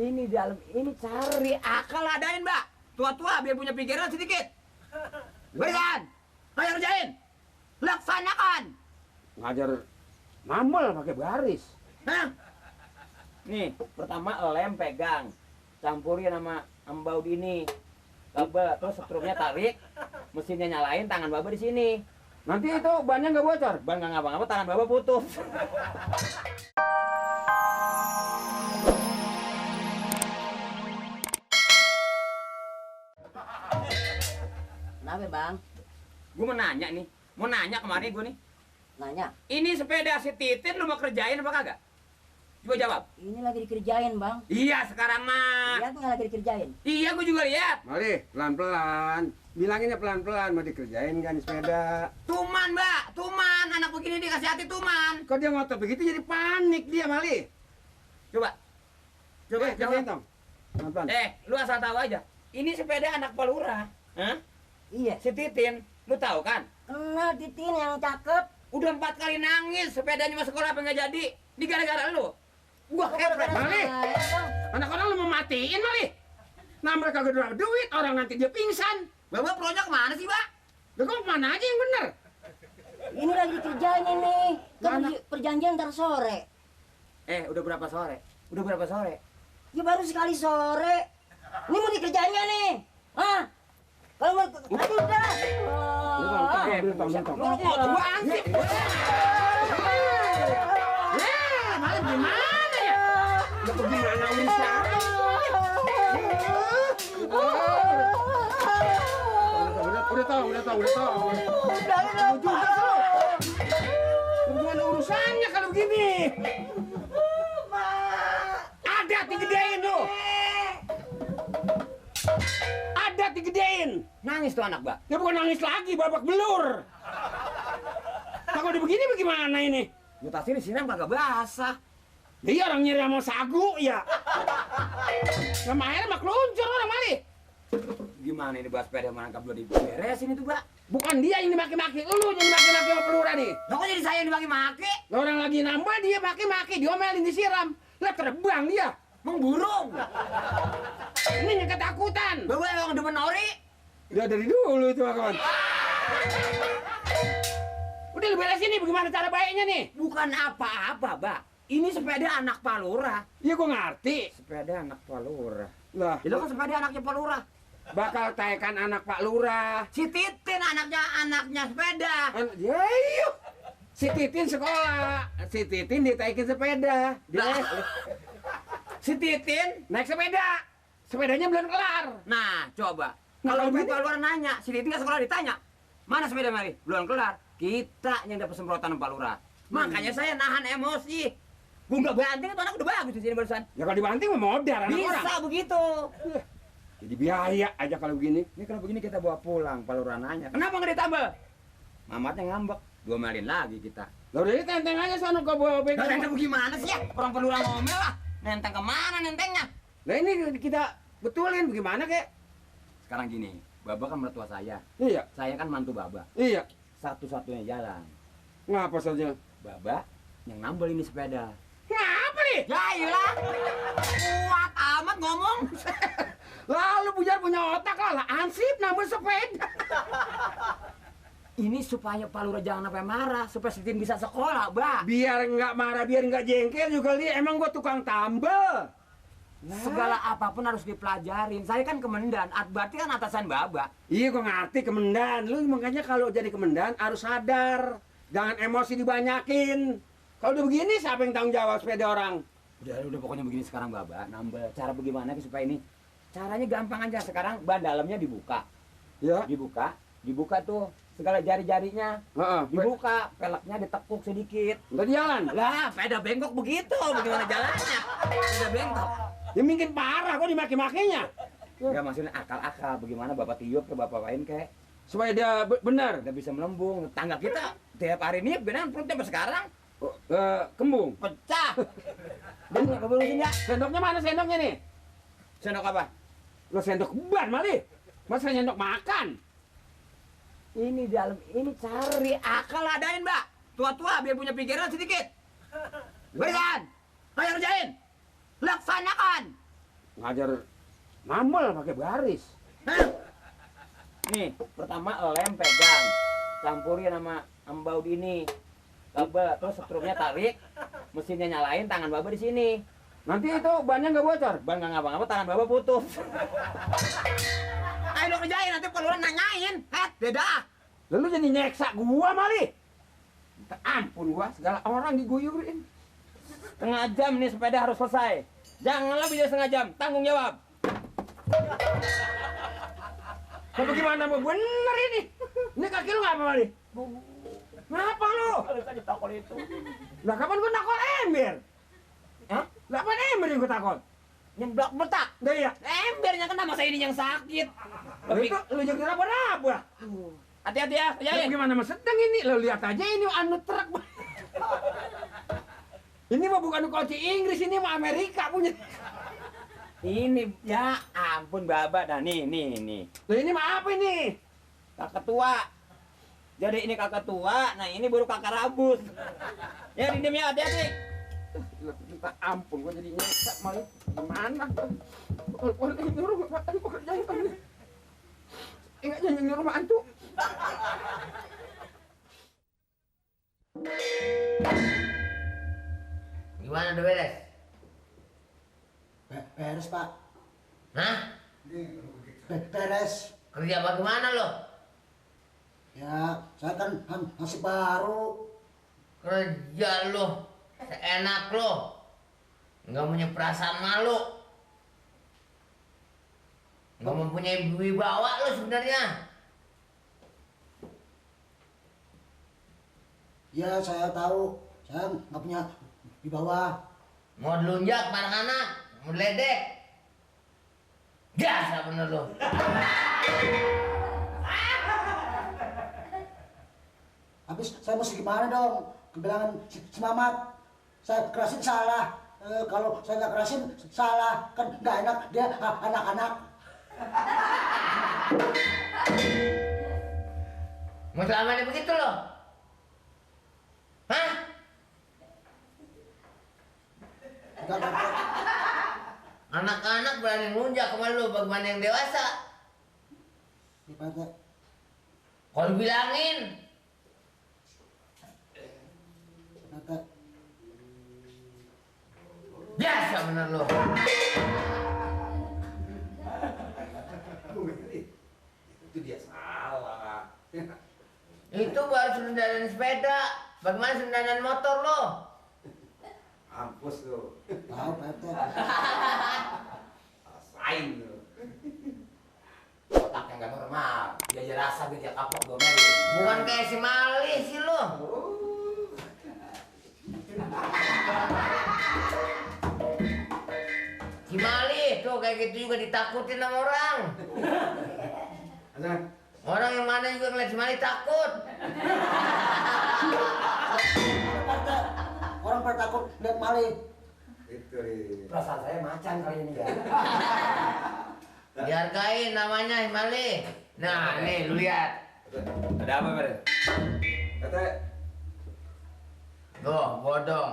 Ini dalam ini cari akal adain, Mbak. Tua-tua biar punya pikiran sedikit. Berikan. Ayo kerjain. Laksanakan. Ngajar nambel pakai baris. Hah? Nih, pertama lem pegang. Campurin sama embau ini. Baba, terus setrumnya tarik. Mesinnya nyalain, tangan Baba di sini. Nanti itu bannya nggak bocor. Ban nggak ngapa-ngapa, tangan Baba putus. Kenapa bang? Gue mau nanya nih. Mau nanya kemarin gue nih. Nanya. Ini sepeda si Titin lu mau kerjain apa kagak? Coba jawab. Ini lagi dikerjain bang. Iya sekarang mah. Lihat nggak lagi dikerjain? Iya gue juga lihat. Mali, pelan-pelan. Bilanginnya pelan-pelan, mau dikerjain kan sepeda. Tuman Mbak, tuman. Anak begini dikasih hati tuman. Kok dia ngotot begitu jadi panik dia, Mali. Coba. Coba Coba kerjain dong. Pelan-pelan. lu asal tahu aja. Ini sepeda anak Palura. Hah? Iya. Si Titin, lu tahu kan? Kenal Titin yang cakep. Udah 4 kali nangis sepedanya masuk sekolah apa nggak jadi. Di gara-gara lu. Gua kepret. Mali. Anak orang lu mau matiin, Mali. Nambah kagak dapat duit, orang nanti dia pingsan. Bapak pronya kemana sih, Mbak? Lu kok mana aja yang bener? Ini lagi dikerjain ini. Kan Mana? perjanjian ntar sore. Udah berapa sore? Udah berapa sore? Ya baru sekali sore. Ini mau dikerjainnya nih. Hah? Kalau mau aduh udah. Bentong. Lu mau gua ansip. Mali gimana ya? Lu kok gimana bisa? Udah tahu. Gimana urusannya kalau begini? Ada digedein lu. Ada digedein. Nangis tuh anak, Mbak. Ya bukan nangis lagi, babak belur. Kalau udah begini bagaimana ini? Gua tasnya di sini kagak basah. Dia orang nyeri sama sagu ya. Sama air mah keluncur orang Mali. Gimana ini bahas sepeda mana belum diberesin itu, Mbak? Bukan dia yang dimaki-maki, lu yang dimaki-maki sama pelura nih. Lah kok jadi saya yang dibagi-maki? Lah orang lagi nambah dia maki-maki, diomelin disiram. Lah terbang dia. Emang burung. Ini yang ketakutan. Bawa yang demen ori. Udah dari dulu itu kawan. Udah lu beresin nih bagaimana cara baiknya nih? Bukan apa-apa, Mbak. Ini sepeda anak Palura. Iya gua ngerti. Sepeda anak Palura. Lah, Itu kan sepeda anaknya Palura. bakal taikan anak Pak Lurah. Si Titin anaknya sepeda. Ya yuk. Si Titin sekolah. Si Titin ditaikin sepeda. Dia Si Titin. naik sepeda. Sepedanya belum kelar. Nah, coba. Nah, Kalau kalau Pak gini- Palura nanya, si Titin ke sekolah ditanya, mana sepeda Mari? Belum kelar. Kita yang dapat semprotan Palura. Makanya saya nahan emosi. Gua nggak banting itu anak udah bagus di sini barusan. Ya kalau dibanting mau modal anak orang. Bisa begitu. Jadi biaya aja kalau begini. Ini kalau begini kita bawa pulang, Palura nanya. Kenapa nggak ditambal? Mamatnya ngambek. Diomelin lagi kita. Lah udah ini tenteng aja sono ke bawa Nah, bengkel. nenteng gimana sih ya? Orang Palura ngomel lah. Nenteng kemana nentengnya? Lah ini kita betulin bagaimana kek? Sekarang gini, Baba kan mertua saya. Iya, Saya kan mantu Baba. iya. Satu-satunya jalan. Ngapa saja? Baba yang nambel ini sepeda. Ngapa nih? Ya iyalah. Kuat amat ngomong. Lalu punya otak lah ansip nambah sepeda. Ini supaya Palura jangan sampai marah, supaya si Tin bisa sekolah, Bah. Biar nggak marah, biar nggak jengkel juga dia. Emang gua tukang tambel. Segala apapun harus dipelajarin. Saya kan kemendan, berarti kan atasan Baba. Iya gua ngerti kemendan. Lu makanya kalau jadi kemendan harus sadar. Jangan emosi dibanyakin. Kalau udah begini siapa yang tanggung jawab sepeda orang? Udah pokoknya begini sekarang Baba, nambel. Cara bagaimana supaya ini? Caranya gampang aja. Sekarang ban dalamnya dibuka. Ya. Dibuka tuh segala jari-jarinya. Heeh. Dibuka, peleknya ditekuk sedikit. Udah jalan. Lah, sepeda bengkok begitu. Bagaimana jalannya? Sepeda bengkok. Ya mungkin parah kok dimaki-makinya. Enggak maksudnya akal-akal. Bagaimana Bapak tiup ke Bapak lain kayak Supaya dia benar. udah bisa melembung. Tangga kita tiap hari ini benar perutnya sampai sekarang Kembung. pecah. Dan ngeberusin ya. Sendoknya mana sendoknya nih? Sendok apa? Lo sendok ban Mali. Masa sendok makan? Ini dalam ini cari akal adain, Mbak. Tua-tua biar punya pikiran sedikit. Berikan. Ayo kerjain. Laksanakan. ngajar mamel pakai baris. Nih, pertama lem pegang, campurin sama embau ini, kabel, terus setrumnya tarik, mesinnya nyalain, tangan baba di sini. Nanti itu bannya nggak bocor. Ban nggak ngapa-ngapa, tangan baba putus. Ayo lo kerjain, nanti kalau lo nanyain, beda. Lalu jadi nyeksa gua mali. Minta ampun gua, segala orang diguyurin. Setengah jam nih sepeda harus selesai. Jangan lebih dari setengah jam, tanggung jawab. Tapi gimana mau bener ini? Ini kaki lu ngapa mali? Ngapa lu? Harus aja takut itu. Lah kapan gua takut ember? Hah? Lah kapan ember yang gua takut? Nyeblak betak. Dah iya. Embernya kena masa ini yang sakit. Lu itu lu jadi apa-apa? Hati-hati ya, Ya, kerjain. gimana mas sedang ini? Lo lihat aja ini anu truk. Ini mah bukan kunci Inggris, ini mah Amerika punya. Ini ya ampun baba, dah nih. Lah ini mah apa ini? Kakak tua. Jadi ini kakak tua, nah ini baru kakak rabus. Ya dindem ya, hati-hati. Minta ampun gua jadi nyesek malah. Gimana? Kalau ini nyuruh gua kerjain kan. Ingat jangan nyuruh mantu. Gimana udah beres? Beres, Pak. Hah? Beres. Kerja bagaimana lo? Ya, saya kan masih baru. Kerja lo seenak lo, nggak punya perasaan malu, nggak mempunyai wibawa lo sebenarnya. Ya, saya tahu. Saya nggak punya di bawah. Mau dilunjak ke anak-anak, mau diledek. Gas bener lo. Habis saya mesti gimana dong? Kebilangan si Mamat. Saya kerasin salah. Kalau saya nggak kerasin salah. Kan nggak enak dia anak-anak. Mau selamanya begitu lo? Hah? Enggak, Pak. Anak-anak berani ngelunjak sama lo bagaimana yang dewasa? Ini, Pak RT. Kalau dibilangin, Pak RT. biasa bener lo. Itu dia salah. Itu baru sundanan sepeda. Bagaimana sundanan motor lo? Mampus lu. Tahu, Pak RT. Rasain lu. Otak yang gak normal. Dia rasa dia kapok domelin. Bukan kayak si Mali sih lo. Si Mali tuh kayak gitu juga ditakutin sama orang. Ada. Orang yang mana juga ngeliat si Mali takut. Pak RT. Orang pada takut lihat Mali. Itu nih. Perasaan saya macan kali ini ya. Dihargain namanya si Mali. Nah nih lu lihat. Ada apa ber? Kata Tuh bodong.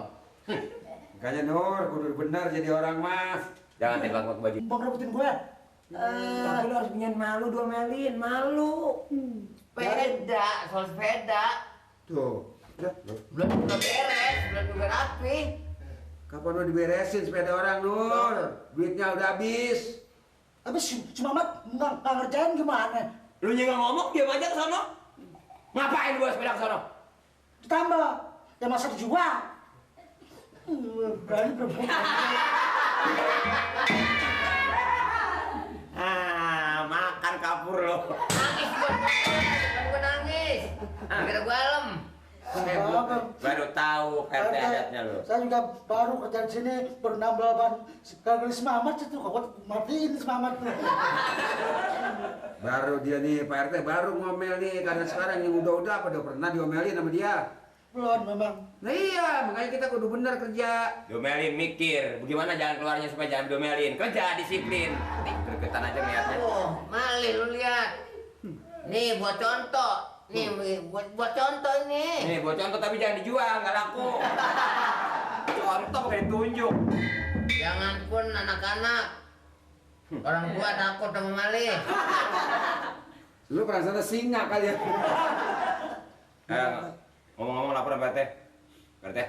makanya Nur, kudu bener jadi orang mas. Jangan tembak pakai baju. Mau ngerebutin gue. Tapi lu harus punya malu domelin, malu. Sepeda, soal sepeda. Tuh. Udah. Belum juga beres, belum juga rapi. Kapan lu diberesin sepeda orang Nur? Duitnya udah habis. Habis si Mamat nggak ngerjain gimana? Lu juga ngomong, diam aja ke sono. Ngapain bawa sepeda ke sono? Ditambah. Ya masa dijual. Berani berbuat. Makan kapur lo. Nangis gua nangis. Kira gua alem. Baru tahu RT adatnya lo. Saya juga baru kerja di sini bernambah ban kagak semangat itu kok matiin semangat. Baru dia nih Pak RT baru ngomel nih karena sekarang yang udah apa udah pernah diomelin sama dia. Belum memang. Nah iya, makanya kita kudu bener kerja. Domelin mikir, bagaimana jalan keluarnya supaya jangan domelin. Kerja disiplin. Nih, gregetan aja ngeliatnya. Oh, Mali lu lihat. Nih buat contoh. Nih buat contoh ini. Nih, buat contoh tapi jangan dijual, nggak laku. Contoh pakai tunjuk. Jangan pun anak-anak Orang tua takut sama maling. Lu perasaan singa kali ya. Ngomong-ngomong laporan Pak RT. Pak RT.